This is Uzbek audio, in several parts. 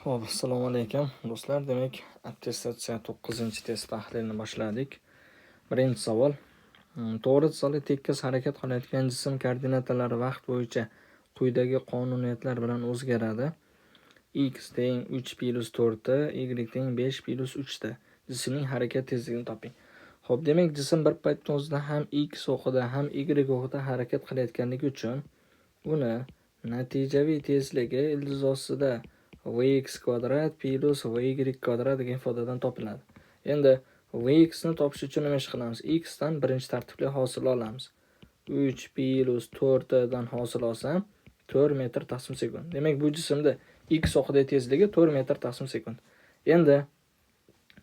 Xo'p, assalomu alaykum do'stlar. Demak, attestatsiya 9-test tahlilini boshladik. Birinchi savol. To'g'ri chiziqli tekis harakat qilayotgan jism koordinatalari vaqt bo'yicha quyidagi qonuniyatlar bilan o'zgaradi. X teng 3 plus 4, y teng 5 plus 3 ta. Jismning harakat tezligini toping. Xo'p, demak, jism bir paytda o'zida ham x o'qida, ham y o'qida harakat qilayotganligi uchun uni natijaviy tezligi ildiz ostida vx kvadrat plus vy kvadrat degan ifodadan topiladi. Endi vx ni topish uchun nima ish qilamiz? X dan birinchi tartibli hosil olamiz. 3 plus 4 dan hosil olsam 4 metr taqsim sekund. Demak, bu jismda x o'qidagi tezligi 4 metr taqsim sekund. Endi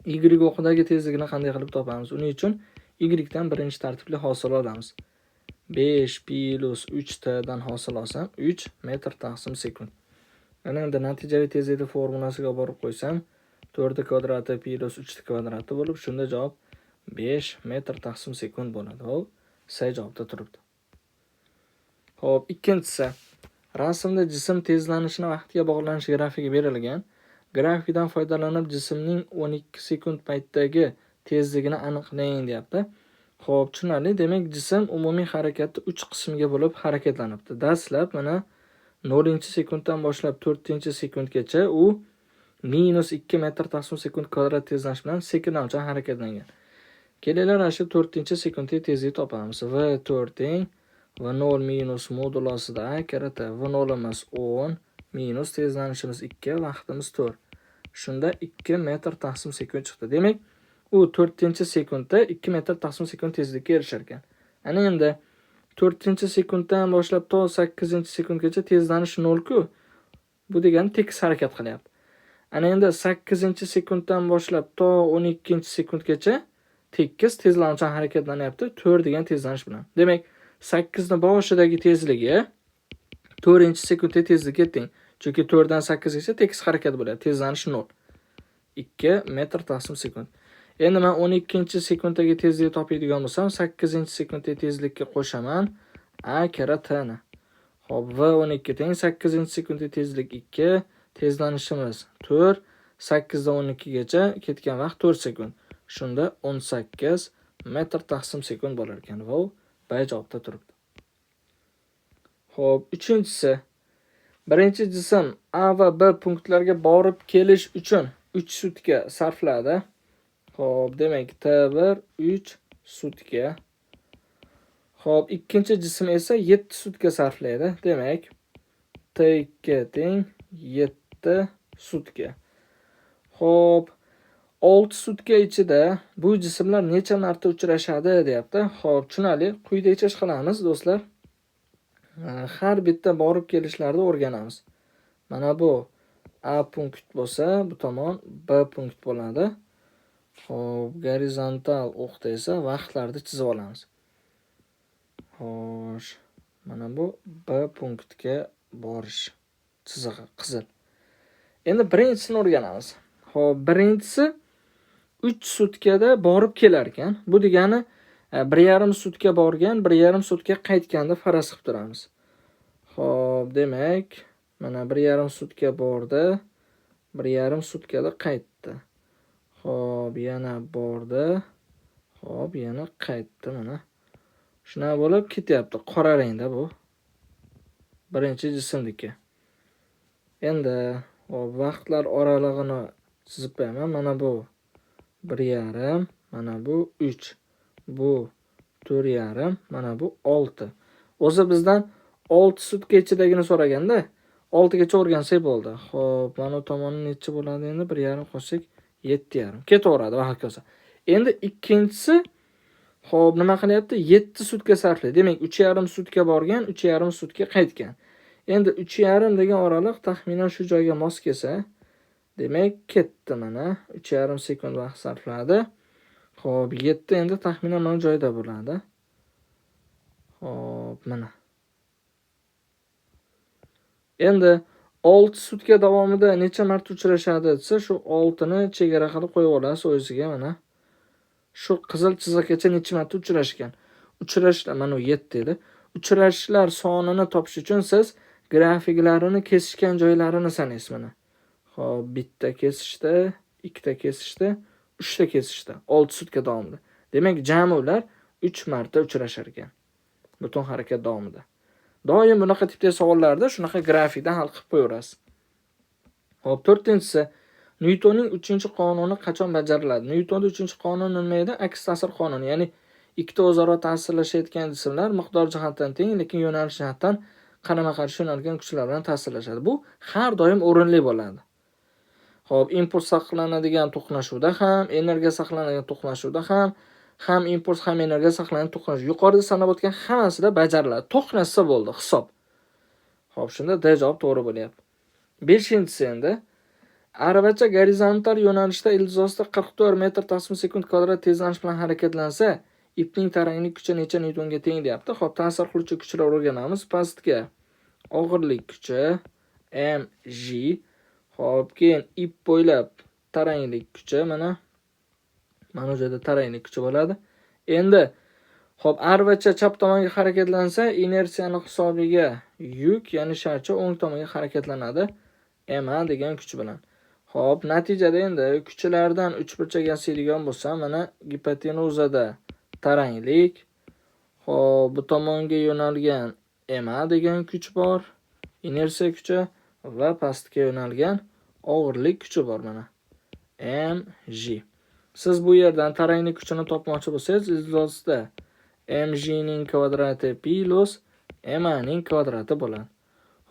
y o'qidagi tezligini qanday qilib topamiz? Uning uchun y dan birinchi tartibli hosil olamiz. 5 plus 3 t dan hosil olsam 3 metr taqsim sekund. Ana endi natijaviy tezlikni formulasiga borib qo'ysam 4 kvadrati plus 3 kvadrati bo'lib, shunda javob 5 metr taqsim sekund bo'ladi. Xo'p, S javobda turibdi. Xo'p, ikkinchisi. Rasmda jism tezlanishini vaqtga bog'lanish grafigi berilgan. Grafikdan foydalanib jismning 12 sekund paytdagi tezligini aniqlang deyapti. Xo'p, tushunarli. Demak, jism umumiy harakatni 3 qismga bo'lib harakatlanibdi. Dastlab mana 0-sekunddan boshlab 4-sekundgacha u minus 2 metr taqsim sekund kvadrat tezlanish bilan sekin-sekin harakatlangan. Kelinglar, ana shu 4-sekundda tezlik topamiz. V 4 teng V0 minus modul ostida a karra t. V0imiz 10 minus tezlanishimiz 2, vaqtimiz 4. Shunda 2 metr taqsim sekund chiqdi. Demak, u 4-sekundda 2 metr taqsim sekund tezlikka erishar ekan. Ana endi 4-sekunddan boshlab to 8-sekundgacha tezlanish 0-ku. Bu degani tekis harakat qilyapti. Ana endi 8-sekunddan boshlab to 12-sekundgacha tekis tezlanuvchan harakatlanyapti 4 degan tezlanish bilan. Demak, 8 ni boshidagi tezligi 4-sekundda tezlikka teng. Chunki 4 dan 8 gacha tekis harakat bo'lyapti. Tezlanish 0. 2 metr taqsim sekund. Endi men 12-sekunddagi tezlikni topadigan bo'lsam, 8-sekunddagi tezlikka qo'shaman a karra t ni. Xo'p, v 12 teng 8-sekunddagi tezlik 2, tezlanishimiz 4, 8 dan 12 gacha ketgan vaqt 4 sekund. Shunda 18 metr taqsim sekund bo'lar ekan. Va u B javobda turibdi. Xo'p, uchinchisi. Birinchi jism A va B punktlarga borib kelish uchun 3 sutka sarfladi. Xo'p, demak T1 3 sutka. Xo'p, ikkinchi jism esa 7 sutka sarflaydi. Demak, T2 teng 7 sutka. Xo'p, 6 sutka ichida bu jismlar necha marta uchrashadi deyapti. Xo'p, tushunarli. Quyidagicha ish qilamiz, do'stlar. Har bitta borib kelishlarni o'rganamiz. Mana bu A punkt bo'lsa, bu tomon B punkt bo'ladi. Xo'p, gorizontal o'qda esa vaqtlarni chizib olamiz. Xo'sh, mana bu B punktga borish chizig'i qizil. Endi birinchisini o'rganamiz. Xo'p, birinchisi 3 sutkada borib kelar ekan. Bu degani 1,5 sutka borgan, 1,5 sutka qaytgan deb faraz qilib turamiz. Xo'p, demak, mana 1,5 sutka bordi, 1,5 sutkada qaytdi. Xo'p, yana bordi. Xo'p, yana qaytdi mana. Shunaqa bo'lib ketyapti. Qora rangda bu. Birinchi jismniki. Endi hop, vaqtlar oralig'ini chizib qo'yaman. Mana bu 1,5, mana bu 3, bu 4,5, mana bu 6. O'zi bizdan 6 sutka ichidagini so'raganda 6 gacha o'rgansak bo'ldi. Xo'p, mana bu tomoni necha bo'ladi endi? 1,5 qo'shsak 7,5. Ketaveradi va hokazo. Endi ikkinchisi, xo'p, nima qilyapti? 7 sutka sarflaydi. Demak, 3,5 sutka borgan, 3,5 sutka qaytgan. Endi 3,5 degan oraliq taxminan shu joyga mos kelsa, demak, ketdi mana. 3,5 sekund vaqt sarfladi. Xo'p, 7 endi taxminan mana joyda bo'ladi. Xo'p, mana. Endi 6 sutka davomida necha marta uchrashadi desa, shu 6 ni chegara qilib qo'yib olasiz o'ziga mana. Shu qizil chiziqgacha necha marta uchrashgan. Uchrashlar mana u 7 edi. Uchrashlar sonini topish uchun siz grafiklarini kesishgan joylarini sanaysiz mana. Xo'p, bitta kesishdi, ikkita kesishdi, uchta kesishdi. 6 sutka davomida. Demak, jami ular 3 marta uchrashar ekan. Butun harakat davomida. Doim bunaqa tipdagi savollarda shunaqa grafikdan hal qilib qo'yaverasiz. Xo'p, to'rtinchisi, Nyutonning 3-qonuni qachon bajariladi? Nyutonning 3-qonuni nima edi? Aks ta'sir qonuni, ya'ni ikkita o'zaro ta'sirlashayotgan jismlar miqdor jihatdan teng, lekin yo'nalish jihatdan qarama-qarshi yo'nalgan kuchlar bilan ta'sirlashadi. Bu har doim o'rinli bo'ladi. Xo'p, impuls saqlanadigan to'qnashuvda ham, energiya saqlanadigan to'qnashuvda ham, ham impuls, ham energiya saqlanadigan to'qnashuv. Yuqorida sanab o'tgan hammasida bajariladi. To'qnashsa bo'ldi, hisob. Xo'p, shunda D javob to'g'ri bo'lyapti. 5-inchisi endi aravacha gorizontal yo'nalishda ildizosida 44 metr taqsim sekund kvadrat tezlanish bilan harakatlansa, ipning taranglik kuchi necha newtonga teng deyapti. Xo'p, ta'sir qiluvchi kuchlar o'rganamiz. Pastga og'irlik kuchi mg. Xo'p, keyin ip bo'ylab taranglik kuchi mana bu joyda taranglik kuchi bo'ladi. Endi xo'p, aravacha chap tomonga harakatlansa, inersiyani hisobiga yuk, ya'ni sharcha o'ng tomonga harakatlanadi ma degan kuch bilan. Xo'p, natijada endi kuchlardan uchburchak yasaydigan bo'lsa, mana gipotenuzada taranglik, xo'p, bu tomonga yo'nalgan ma degan kuch bor, inersiya kuchi va pastga yo'nalgan og'irlik kuchi bor mana mg. Siz bu yerdan taranglik kuchini topmoqchi bo'lsangiz, ildizosida mg ning kvadrati plus ma ning kvadrati bo'ladi.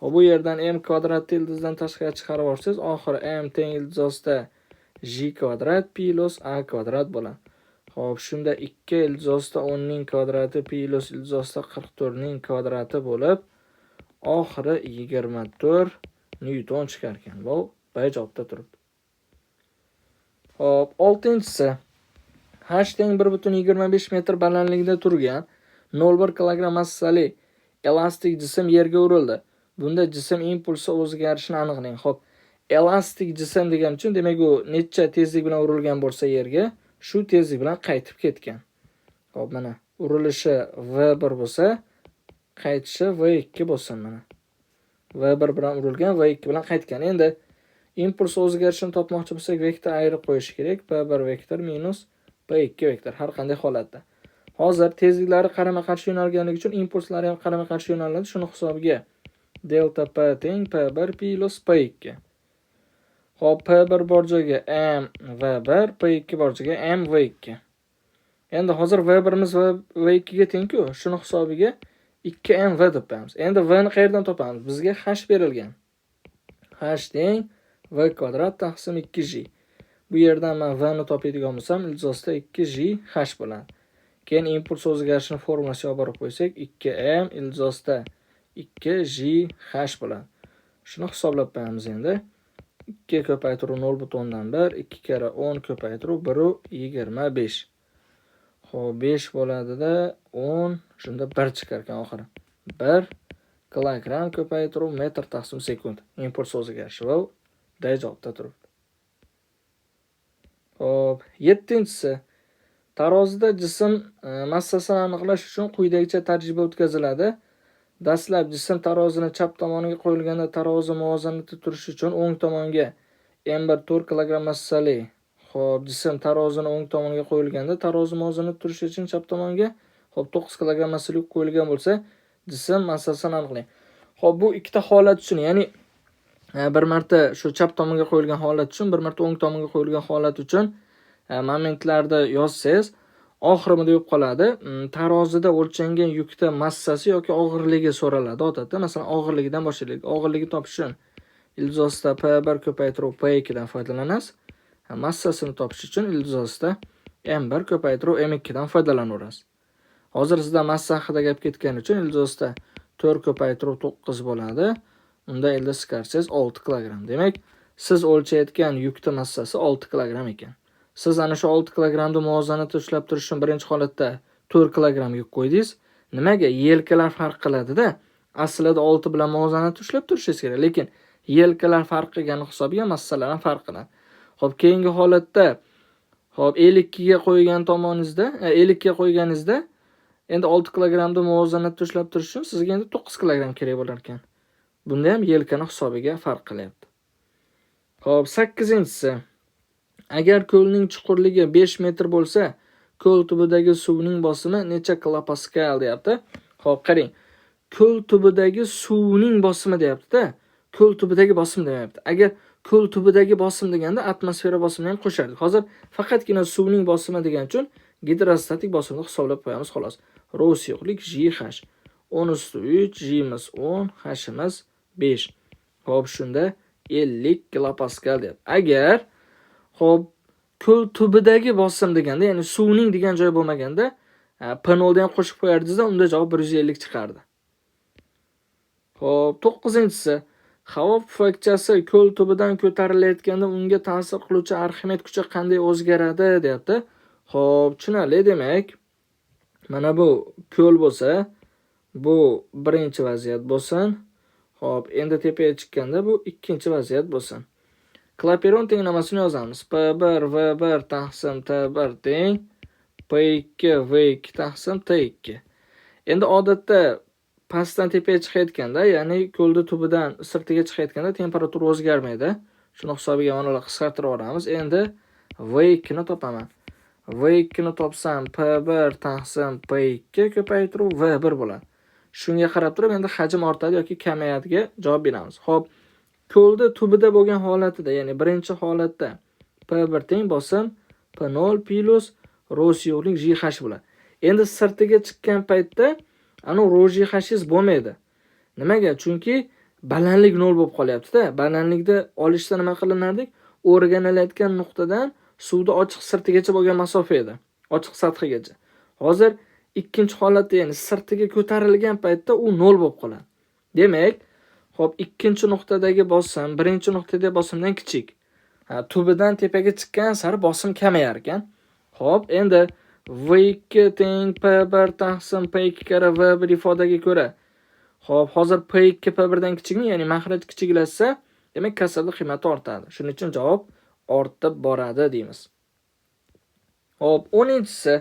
Xo'p, bu yerdan m kvadratni ildizdan tashqariga chiqarib olsangiz, oxiri m teng ildizosida g kvadrat plus a kvadrat bo'ladi. Xo'p, shunda 2 ildizosida 10 ning kvadrati plus ildizosida 44 ning kvadrati bo'lib, oxiri 24 newton chiqar ekan. Bu B javobda turibdi. Xo'p, 6-inchisi. H teng 1.25 metr balandlikda turgan 0.1 kilogramm massali elastik jism yerga urildi. Bunda jism impulsi o'zgarishini aniqlang. Xo'p, elastik jism degan uchun demak u necha tezlik bilan urilgan bo'lsa yerga, shu tezlik bilan qaytib ketgan. Xo'p, mana urilishi V1 bo'lsa, qaytishi V2 bo'lsin mana. V1 bilan urilgan, V2 bilan qaytgan. Endi impuls o'zgarishini topmoqchi bo'lsak, vektor ayirib qo'yish kerak. P1 vektor minus P2 vektor har qanday holatda. Hozir tezliklari qarama-qarshi yo'nalganligi uchun impulslari ham qarama-qarshi yo'naladi. Shuni hisobiga delta P teng P1 plus P2. Xo'p, P1 bor joyga M V1, P2 bor joyga M V2. Endi hozir V1imiz V2 ga teng-ku. Shuni hisobiga 2MV deb qo'yamiz. Endi V ni qayerdan topamiz? Bizga h berilgan. H teng V kvadrat taqsim 2g. Bu yerdan men V ni topadigan bo'lsam, ildizosida 2g h bo'ladi. Keyin impuls o'zgarishini formulasiga olib borib qo'ysak, 2m ildizosida 2g h bo'ladi. Shuni hisoblab qo'yamiz endi. 2 ko'paytiruv 0.1, 2 karra 10 ko'paytiruv 1.25. Xo'p, 5 bo'ladida 10, shunda 1 chiqar ekan oxiri. 1 kilogramm ko'paytiruv metr taqsim sekund. Impuls o'zgarishi va D javobda turibdi. Xo'p, 7-inchisi. Tarozida jism massasini aniqlash uchun quyidagicha tajriba o'tkaziladi. Dastlab jism tarozini chap tomoniga qo'yilganda tarozi muvozanatda turishi uchun o'ng tomonga M1 4 kilogramm massali. Xo'p, jism tarozini o'ng tomonga qo'yilganda tarozi muvozanatda turishi uchun chap tomonga, xo'p, 9 kilogramm massali qo'yilgan bo'lsa, jism massasini aniqlang. Xo'p, bu ikkita holat uchun, ya'ni bir marta shu chap tomonga qo'yilgan holat uchun, bir marta o'ng tomonga qo'yilgan holat uchun momentlarda yozsangiz, oxiri bunday bo'lib qoladi. Tarozida o'lchangan yukda massasi yoki og'irligi so'raladi odatda. Masalan, og'irligidan boshlaylik. Og'irligi topish uchun ildizosida P1 ko'paytiruv P2 dan foydalanasiz. Massasini topish uchun ildizosida M1 ko'paytiruv M2 dan foydalanaverasiz. Hozir sizda massa haqida gap ketgani uchun ildizosida 4 ko'paytiruv 9 bo'ladi. Unda ildiz chiqarsangiz 6 kilogramm. Demak, siz o'lchayotgan yukda massasi 6 kilogramm ekan. Siz ana shu 6 kilogrammni muvozanatda ushlab turish uchun birinchi holatda 4 kilogramm yuk qo'ydingiz. Nimaga? Yelkalar farq qiladida. Aslida 6 bilan muvozanatda ushlab turishingiz kerak, lekin yelkalar farq qilgani hisobiga massalar ham farq qiladi. Xo'p, keyingi holatda, xo'p, 52 ga qo'ygan tomoningizda, 52 ga qo'yganingizda endi 6 kilogrammni muvozanatda ushlab turish uchun sizga endi 9 kilogramm kerak bo'lar ekan. Bunda ham yelkani hisobiga farq qilyapti. Xo'p, 8-inchisi. Agar ko'lning chuqurligi 5 metr bo'lsa, ko'l tubidagi suvning bosimi necha kilopaskal deyapti. Xo'p, qarang. Ko'l tubidagi suvning bosimi deyapti-da. Ko'l tubidagi bosim deyapti. Agar ko'l tubidagi bosim deganda atmosfera bosimini ham qo'shardik. Hozir faqatgina suvning bosimi degan uchun gidrostatik bosimni hisoblab qo'yamiz xolos. Rho suyuqlik GH 10 usti 3, G'imiz 10, H'imiz 5. Xo'p, shunda 50 kilopaskal deyapti. Agar xo'p ko'l tubidagi bosim deganda, ya'ni suvning degan joyi bo'lmaganda, P0 ni ham qo'shib qo'yardingiz-da, unda javob 150 chiqardi. Xo'p, 9-inchisi. Havo pufakchasi ko'l tubidan ko'tarilayotganda unga ta'sir qiluvchi Arximed kuchi qanday o'zgaradi deyapti. Xo'p, tushunarli. Demak, mana bu ko'l bo'lsa, bu birinchi vaziyat bo'lsin. Xo'p, endi tepaga chiqqanda bu ikkinchi vaziyat bo'lsin. Klaperon tenglamasini yozamiz. P1 V1 taqsim T1 teng P2 V2 taqsim T2. Endi odatda pastdan tepaga chiqayotganda, ya'ni ko'lni tubidan sirtiga chiqayotganda temperatura o'zgarmaydi. Shuni hisobiga mana ular qisqartirib yuboramiz. Endi V2 ni topaman. V2 ni topsam P1 taqsim P2 ko'paytiruv V1 bo'ladi. Shunga qarab turib endi hajm ortadi yoki kamayadiga javob beramiz. Xo'p, ko'lni tubida bo'lgan holatida, ya'ni birinchi holatda P1 teng bosim P0 plus rho suyuqlik GH bo'ladi. Endi sirtiga chiqqan paytda ana rho GH'ingiz bo'lmaydi. Nimaga? Chunki balandlik 0 bo'lib qolyapti-da. Balandlikni olishda nima qilinardik? O'rganilayotgan nuqtadan suvni ochiq sirtigacha bo'lgan masofa edi. Ochiq sathigacha. Hozir ikkinchi holatda, ya'ni sirtiga ko'tarilgan paytda u 0 bo'lib qoladi. Demak, xo'p, ikkinchi nuqtadagi bosim birinchi nuqtadagi bosimdan kichik. Ha, tubidan tepaga chiqqan sari bosim kamayar ekan. Xo'p, endi V2 teng P1 taqsim P2 karra V1 ifodaga ko'ra. Xo'p, hozir P2 P1 dan kichikmi? Ya'ni maxraj kichiklashsa, demak kasrning qiymati ortadi. Shuning uchun javob ortib boradi deymiz. Xo'p, 10-inchisi.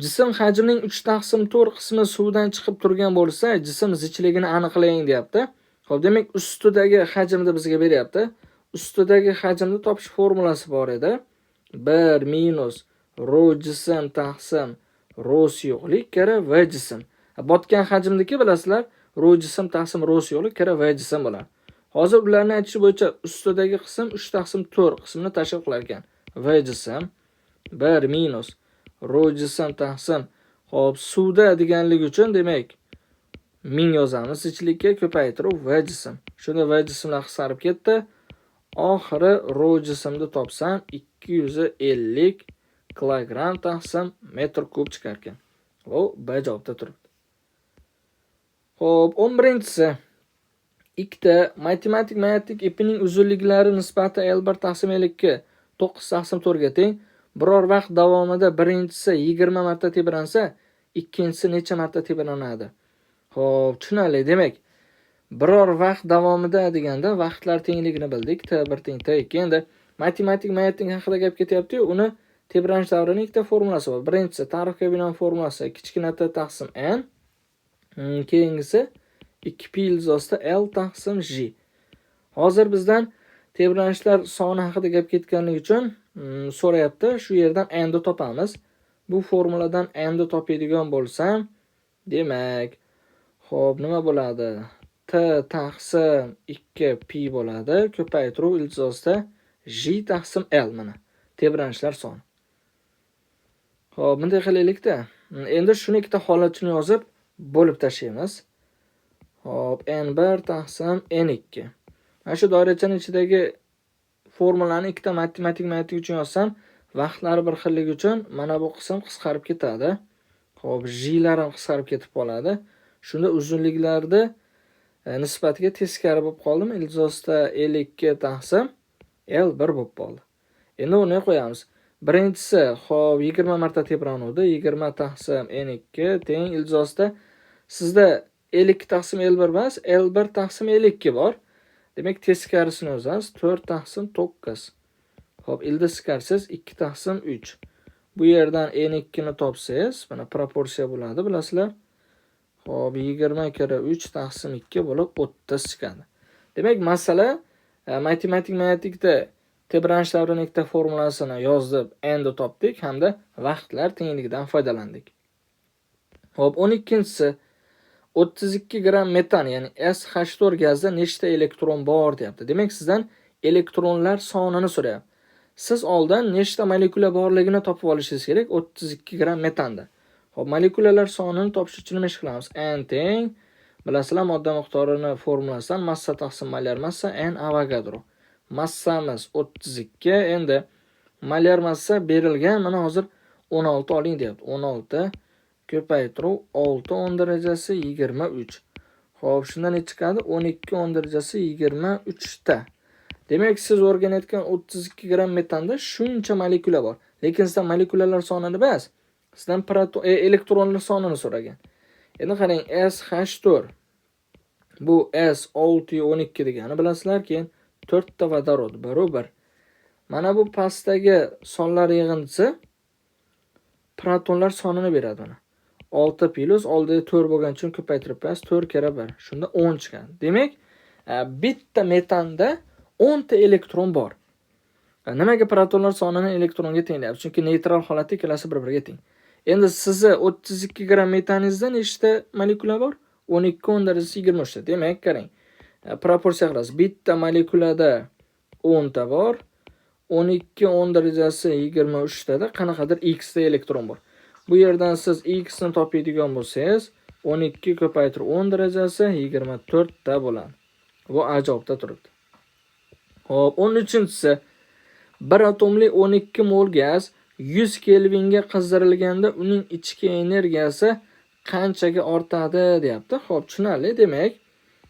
Jism hajmining 3/4 qismi suvdan chiqib turgan bo'lsa, jism zichligini aniqlang deyapti. Xo'p, demak ustidagi hajmni bizga beryapti. Ustidagi hajmni topish formulasi bor edi. 1 minus rho jism taqsim rho suyuqlik karra V jism. Botgan hajmniki bilasizlar, rho jism taqsim rho suyuqlik karra V jism bo'ladi. Hozir ularning aytishi bo'yicha ustidagi qism 3/4 qismini tashkil qilar ekan. V jism 1 minus rho jism taqsim, xo'p, suvda deganligi uchun demak 1000 yozamiz zichlikka ko'paytirib V jism. Shunda V jismlar qisqarib ketdi. Oxiri rho jismni topsam 250 kilogramm taqsim metr kub chiqar ekan. Bu B javobda turibdi. Xo'p, 11-inchisi. Ikkita matematik magnitlik ipining uzunliklari nisbati L1 taqsim L2 9/4 ga teng. Biror vaqt davomida birinchisi 20 marta tebransa, ikkinchisi necha marta tebranadi? Xo'p, tushunarli. Demak, biror vaqt davomida deganda vaqtlar tengligini bildik. T1 teng T2. Endi matematik magnitlik haqida gap ketyapti-yu, uni tebranish davrining ikkita formulasi bor. Birinchisi ta'rifga binoan formulasi kichkina t taqsim n, keyingisi 2 pi ildiz ostida L taqsim J. Hozir bizdan tebranishlar soni haqida gap ketganligi uchun so'rayapti. Shu yerdan n ni topamiz. Bu formuladan n ni topadigan bo'lsam, demak, xo'p, nima bo'ladi? T taqsim 2 pi bo'ladi, ko'paytiruv ildiz ostida J taqsim L mana tebranishlar soni. Xo'p, bunday qilaylik-da. Endi shuni ikkita holatchini yozib bo'lib tashlaymiz. Xo'p, N1 taqsim N2. Mana shu doirachaning ichidagi formulani ikkita matematik magnitlik uchun yozsam, vaqtlari bir xilligi uchun mana bu qism qisqarib ketadi. Xo'p, J'lar ham qisqarib ketib qoladi. Shunda uzunliklarda nisbatiga teskari bo'lib qoldimi? Ildiz ostida L2 taqsim L1 bo'lib qoldi. Endi uni qo'yamiz. Birinchisi, xo'p, 20 marta tebranuvdi. 20 taqsim N2 teng ildiz ostida sizda L2 taqsim L1 emas, L1 taqsim L2 bor. Demak, teskarisini yozamiz. 4 taqsim 9. Xo'p, ildiz chiqarsangiz 2 taqsim 3. Bu yerdan N2 ni topsangiz, mana proporsiya bo'ladi, bilasizlar. Xo'p, 20 karra 3 taqsim 2 bo'lib 30 chiqadi. Demak, masala Matematik magnetlikda tebranish davrining ikkita formulasini yozib, n ni topdik hamda vaqtlar tengligidan foydalandik. Xo'p, 12-si 32 gramm metan, ya'ni SH4 gazida nechta elektron bor deyapti. Demak, sizdan elektronlar sonini so'rayapti. Siz oldin nechta molekula borligini topib olishingiz kerak 32 gramm metanda. Xo'p, molekulalar sonini topish uchun nima ish qilamiz? N teng, bilasizlar, modda miqdorini formulasidan massa taqsim molyar massa N Avogadro. Massamiz 32, endi molyar massa berilgan, mana hozir 16 oling deyapti. 16 ko'paytiruv 6 10 darajasi 23. Xo'p, shunda ne chiqadi? 12 10 darajasi 23 ta. Demak, siz o'rganayotgan 32 gramm metanda shuncha molekula bor. Lekin sizdan molekulalar sonini emas, sizdan elektronlar sonini so'ragan. Endi qarang, SH4 bu S612 degani bilasizlar, keyin 4 ta vodorod barobar. Mana bu pastdagi sonlar yig'indisi protonlar sonini beradi mana. 6 plus oldida 4 bo'lgani uchun ko'paytirib qo'yasiz, 4 karra 1. Shunda 10 chiqadi. Demak, bitta metanda 10 ta elektron bor. Nimaga protonlar sonini elektronga tenglayapti? Chunki neytral holatda ikkalasi bir-biriga teng. Endi sizni 32 gramm metaningizda nechta molekula bor? 12 10 darajasi 23 ta. Demak, qarang. Proporsiya qilasiz. Bitta molekulada 10 ta bor. 12 10 darajasi 23 tada qanaqadir x ta elektron bor. Bu yerdan siz x ni topadigan bo'lsangiz, 12 ko'paytirib 10 darajasi 24 ta bo'ladi. Bu A javobda turibdi. Xo'p, 13-chisi bir atomli 12 mol gaz 100 kelvinga qizdirilganda uning ichki energiyasi qanchaga ortadi deyapti. Xo'p, tushunarli. Demak,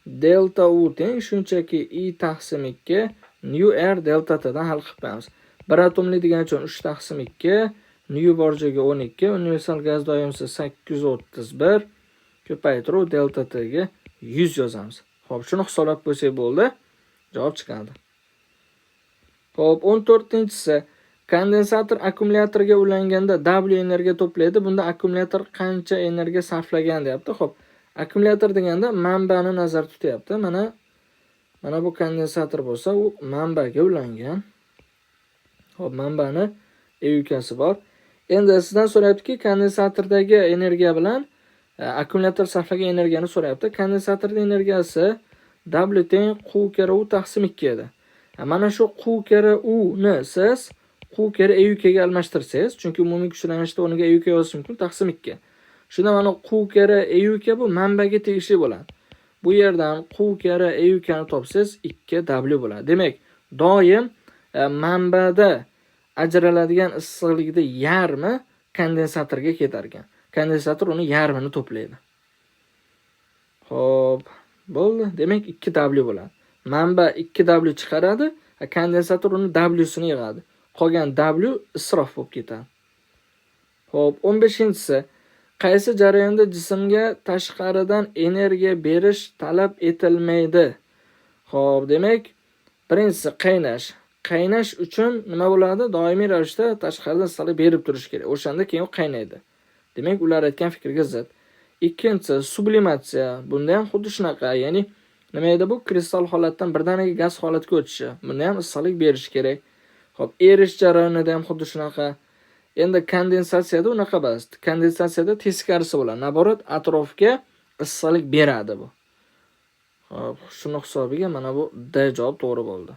delta U teng shunchaki I taqsim 2 nu R delta T dan hal qilib qo'yamiz. Bir atomli degani uchun 3 taqsim 2 nu bor joyga 12, universal gaz doimsi 831 ko'paytiruv delta T ga 100 yozamiz. Xo'p, shuni hisoblab qo'ysak bo'ldi. Javob chiqadi. Xo'p, 14-chisi kondensator akkumulyatorga ulanganda W energiya to'playdi. Bunda akkumulyator qancha energiya sarflagan deyapti. Xo'p, akkumulyator deganda manbani nazarda tutyapti. Mana bu kondensator bo'lsa, u manbaga ulangan. Xo'p, manbani E yukasi bor. Endi sizdan so'rayaptiki, kondensatordagi energiya bilan akkumulyator sarflagan energiyani so'rayapti. Kondensatorning energiyasi W teng Q karra U taqsim 2 edi. Mana shu Q karra U ni siz Q karra E yukga almashtirsangiz, chunki umumiy kuchlanishda o'rniga E yuk yozish mumkin, taqsim 2. Shunda mana Q karra E yuk bu manbaga tegishli bo'ladi. Bu yerdan Q karra E yukni topsangiz 2 W bo'ladi. Demak, doim manbada ajraladigan issiqlikda yarmi kondensatorga ketar ekan. Kondensator uni yarmini to'playdi. Xo'p, bo'ldi. Demak, 2 W bo'ladi. Manba 2 W chiqaradi, kondensator uni W-sini yig'adi. Qolgan W isrof bo'lib ketadi. Xo'p, 15-chisi qaysi jarayonda jismga tashqaridan energiya berish talab etilmaydi? Xo'p, demak, birinchisi qaynash. Qaynash uchun nima bo'ladi? Doimiy ravishda tashqaridan issiqlik berib turish kerak. O'shanda keyin u qaynaydi. Demak, ular aytgan fikrga zid. Ikkinchisi sublimatsiya. Bunda ham xuddi shunaqa, ya'ni nima edi bu? Kristal holatdan birdaniga gaz holatga o'tishi. Bunda ham issiqlik berish kerak. Xo'p, erish jarayonida ham xuddi shunaqa. Endi kondensatsiyada unaqa emas. Kondensatsiyada teskarisi bo'ladi. Naborot atrofga issiqlik beradi bu. Xo'p, shuni hisobiga mana bu D javob to'g'ri bo'ldi.